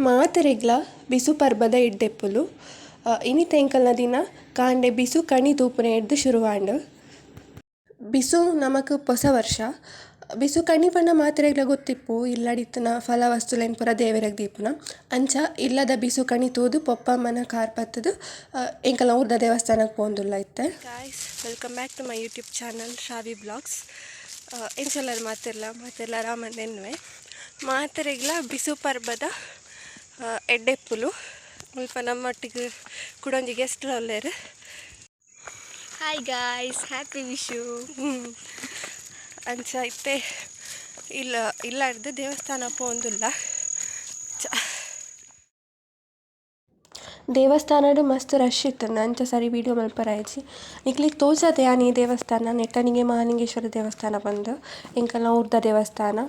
ಮಾತೆರೆಗ್ಲ ಬಿಸು ಪರ್ಬದ ಎಡ್ಡೆಪ್ಪುಲು. ಇನಿತ ಎಂಕಲ್ನ ದಿನ ಕಾಂಡೆ ಬಿಸು ಕಣಿ ತೂಪುನೆಡ್ದ್ ಶುರುವಾಂಡ್. ಬಿಸು ನಮಕ್ ಪೊಸ ವರ್ಷ. ಬಿಸು ಕಣಿ ಪಂಡ ಮಾತೆರೆಗ್ಲ ಗೊತ್ತಿಪ್ಪು ಇಲ್ಲಡಿತ್ತಿನ ಫಲ ವಸ್ತುಲೆನ್ ಪೂರ ದೇವೆರೆಗ್ ದೀಪುನ. ಅಂಚ ಇಲ್ಲದ ಬಿಸು ಕಣಿ ತೂದು ಪೊಪ್ಪಮ್ಮನ ಕಾರ್ ಪತ್ತುದು ಎಂಕಲ್ನ ಊರ್ದ ದೇವಸ್ಥಾನಗ್ ಪೋವೊಂದುಲ್ಲ ಇತ್ತೆ. Guys, welcome back to my YouTube channel Shravi blogs. ಎಂಚೊಲ್ಲರ್ ಮಾತೆರ್ಲ ಮಾತೆರ್ಲ ಆರಾಮಂದ್ ಎನ್ನುವೆ. ಮಾತೆರೆಗ್ಲ ಬಿಸು ಪರ್ಬದ ಎಡ್ಡೆಪ್ಪುಲು. ಮುಲ್ಪ ನಮ್ಮೊಟ್ಟಿಗೆ ಕುಡೊಂಜಿ ಗೆಸ್ಟ್ ಉಲ್ಲೆರ್. Hi guys, happy Vishu. ಅಂಚ ಇತ್ತೆ ಇಲ್ಲ ಇಲ್ಲಡ್ದು ದೇವಸ್ಥಾನ ಪೋವೊಂದುಲ್ಲ. ದೇವಸ್ಥಾನಡ್ ಮಸ್ತ್ ರಶ್ ಇತ್ತುಂಡು, ಅಂಚ ಸರಿ ವೀಡಿಯೋ ಮಲ್ಪರಾಯ್ಜಿ. ನಿಕ್ಲೆಗ್ ತೋಜಾದೆ ಯಾನ್ ಈ ದೇವಸ್ಥಾನ ನೆಟ್ಟಣಿಗೆ ಮಹಾಲಿಂಗೇಶ್ವರ ದೇವಸ್ಥಾನ ಪಂದ್, ಎಂಕಲ್ನ ಊರ್ದ ದೇವಸ್ಥಾನ.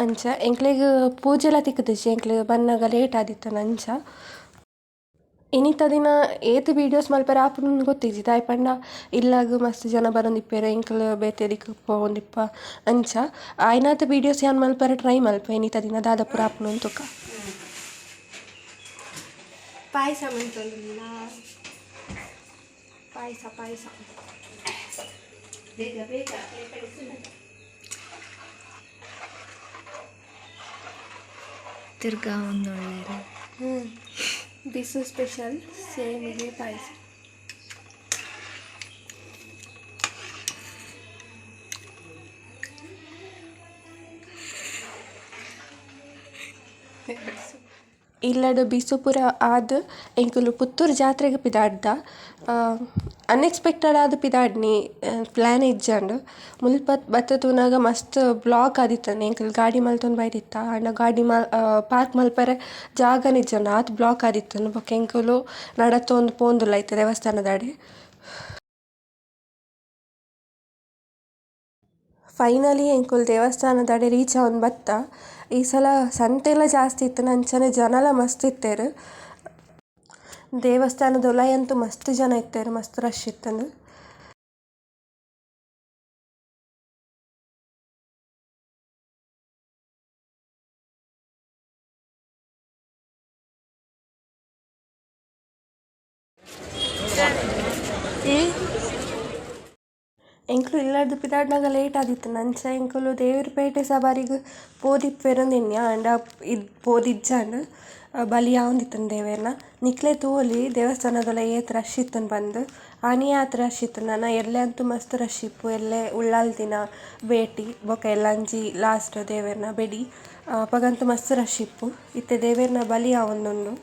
ಅಂಚ ಎಂಕ್ಲೆಗ್ ಪೂಜೆಲ ತಿಕ್ಕುದಿಜಿ, ಎಂಕ್ಲೆ ಬನ್ನಗ ಲೇಟ್ ಆದಿತ್ತುಂಡು ಅಂಚ. ಇನಿತ ದಿನ ಏತ್ ವೀಡಿಯೋಸ್ ಮಲ್ಪರೆ ಆಪುಂಡು ಗೊತ್ತಿಜ್ಜಿ, ದಾಯೆ ಪಂಡ ಇಲ್ಲಗ್ ಮಸ್ತ್ ಜನ ಬರೊಂದಿಪ್ಪೆರ್, ಎಂಕುಲು ಬೇತೆ ದಿಕ್ಕ್ ಪೋವೊಂದಿಪ್ಪ ಅಂಚ. ಆಯ್ನಾತ್ ವೀಡಿಯೋಸ್ ಯಾನ್ ಮಲ್ಪರೆ ಟ್ರೈ ಮಲ್ಪೆ, ಇನಿತ ದಿನ ದಾದ ಪೂರ ಆಪುಂಡು ತುಕ. ಪಾಯಸ ಮಂತೊಂದುಲ್ಲ, ಪಾಯಸ ಪಾಯಸ. ಬೇಗ ಬೇಗ. ತಿರ್ಗಾ ಒಂದೊಳ್ಳೆರು. ಬಿಸು ಸ್ಪೆಷಲ್ ಸೇಮಿಗೆ ಪಾಯಸ. ಇಲ್ಲಡ್ ಬಿಸು ಪೂರ ಆದ್ ಎಂಕುಲು ಪುತ್ತೂರು ಜಾತ್ರೆಗ್ ಪಿದಾಡ್ದ. ಅನ್ಎಕ್ಸ್ಪೆಕ್ಟೆಡ್ ಆದ್ ಪಿದಾಡ್ನಿ, ಪ್ಲಾನ್ ಇಜ್ಜಂಡ್. ಮುಲ್ಪ ಬತ್ತ್ ತೂನಗ ಮಸ್ತ್ ಬ್ಲಾಕ್ ಆದಿತ್ತುಂಡು, ಎಂಕುಲು ಗಾಡಿ ಮಲ್ತೊಂದು ಬೈದಿತ್ತ, ಆಂಡ ಗಾಡಿ ಪಾರ್ಕ್ ಮಲ್ಪರೆ ಜಾಗನೆ ಇಜ್ಜಂಡ್, ಆತ್ ಬ್ಲಾಕ್ ಆದಿತ್ತುಂಡು. ಬೊಕ ಎಂಕುಲು ನಡತೊಂದು ಪೋವೊಂದುಲ್ಲ ಇತ್ತೆ ದೇವಸ್ಥಾನದಡೆ. ಫೈನಲಿ ಎಂಕುಲು ದೇವಸ್ಥಾನದಡೆ ರೀಚ್ ಆವೊಂದು ಬತ್ತ. ಈ ಸಲ ಸಂತೆಲ ಜಾಸ್ತಿ ಇತ್ತುಂಡು, ಅಂಚನೆ ಜನಲ ಮಸ್ತ್ ಇತ್ತೆರ್. ದೇವಸ್ಥಾನದ ಉಲಾಯಿ ಮಸ್ತ್ ಜನ ಇತ್ತೆರ್, ಮಸ್ತ್ ರಶ್ ಇತ್ತುಂಡು. ಎಂಕುಲು ಇಲ್ಲಡ್ದು ಪಿದಾಡ್ನಗ ಲೇಟ್ ಆದಿತ್ತುಂಡು, ಅಂಚ ಎಂಕುಲು ದೇವೆರ್ಪೇಟೆ ಸವಾರಿಗ್ ಪೋದಿಪ್ಪೆರಂದ್ ಎನ್ನಿಯ, ಆಂಡ ಇದ್ ಪೋದಿಜ್ಜಂಡ್. ಬಲಿ ಆವೊಂದಿತ್ತುಂಡು ದೇವೆರ್ನ. ನಿಕ್ಲೆ ತೂವೊಲಿ ದೇವಸ್ಥಾನದೊಲ ಏತ್ ರಶ್ ಇತ್ತುಂಡು ಪಂದ್. ಆನಿಯೇ ಆತ್ ರಶ್ ಇತ್ತುಂಡು, ನನ ಎಲ್ಲೆ ಅಂತೂ ಮಸ್ತ್ ರಶ್ ಇಪ್ಪು. ಎಲ್ಲೆ ಉಳ್ಳಾಲ್ ದಿನ ಭೇಟಿ ಬೊಕ ಎಲ್ಲಂಜಿ ಲಾಸ್ಟ್ ದೇವೆರ್ನ ಬೆಡಿ, ಅಪಗಂತೂ ಮಸ್ತ್ ರಶ್ ಇಪ್ಪು. ಇತ್ತೆ ದೇವೆರ್ನ ಬಲಿ ಆವೊಂದುಂಡು.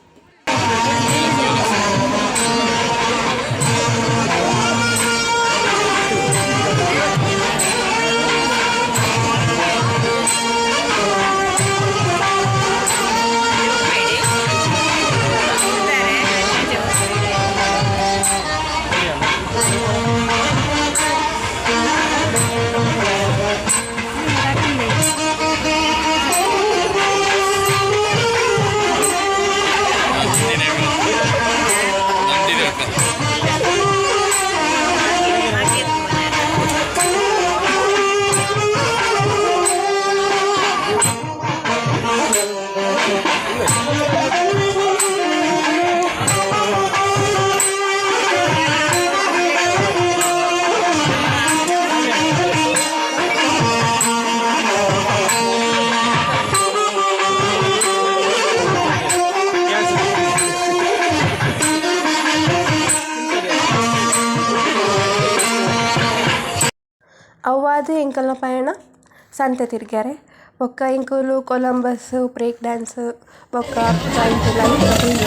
ಅವ್ವಾದ್ ಎಂಕಲ್ನ ಪಯಣ ಸಂತೆ ತಿರ್ಗ್ಯರೆ. ಬೊಕ್ಕ ಎಂಕುಲು ಕೊಲಂಬಸ್ ಬ್ರೇಕ್ ಡ್ಯಾನ್ಸ್ ಬೊಕ್ಕ ಜಾಯಿಂಟ್ ತೂಯ.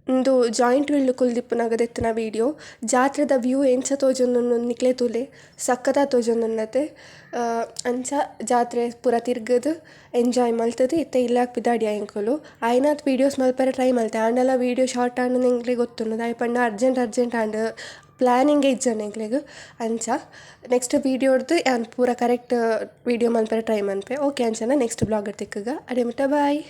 ಉಂದು ಜಾಯಿಂಟ್ ವೀಲ್ ಕುಲ್ದಿಪ್ಪುನಗ ದೆತ್ತಿನ ವೀಡಿಯೋ. ಜಾತ್ರೆದ ವೀವ್ ಎಂಚ ತೋಜೊಂದುಂಡು ನಿಕ್ಲೆ ತೂಲೆ ಸಕ್ಕತಾದ್ ತೋಜೊಂದುಂಡತೆ ಅಂಚ ಜಾತ್ರೆ ಪೂರ ತಿರ್ಗುದು ಎಂಜೋಯ್ ಮಲ್ತುದು ಇತ್ತೆ ಇಲ್ಲಗ್ ಪಿದಾಡಿಯ ಎಂಕುಲು. ಆಯಿನಾತ್ ವೀಡಿಯೋಸ್ ಮನ್ಪರೆ ಟ್ರೈ ಮಲ್ತೆ ಆಂಡಲ ವೀಡಿಯೋ ಶಾರ್ಟ್ ಆಂಡ್ ಎಂಕ್ಲೆಗ್ ಗೊತ್ತುಂಡು ದಾಯೆ ಪಂಡ ಅರ್ಜೆಂಟ್ ಅರ್ಜೆಂಟ್ ಆಂಡ್ ಪ್ಲಾನಿಂಗ್ ಇಜ್ಜಂಡ್ ಎಂಕ್ಲೆಗ್ ಅಂಚ ನೆಕ್ಸ್ಟ್ ವೀಡಿಯೋ ಡ್ದು ಯಾನ್ ಪೂರ ಕರೆಕ್ಟ್ ವೀಡಿಯೋ ಮನ್ಪರೆ ಟ್ರೈ ಮನ್ಪುವೆ ಓಕೆ ಅಂಚನ ನೆಕ್ಸ್ಟ್ ವ್ಲೋಗ್ ಡ್ ತಿಕ್ಕುಗ ಅಡೆ ಮುಟ ಬಾಯ್.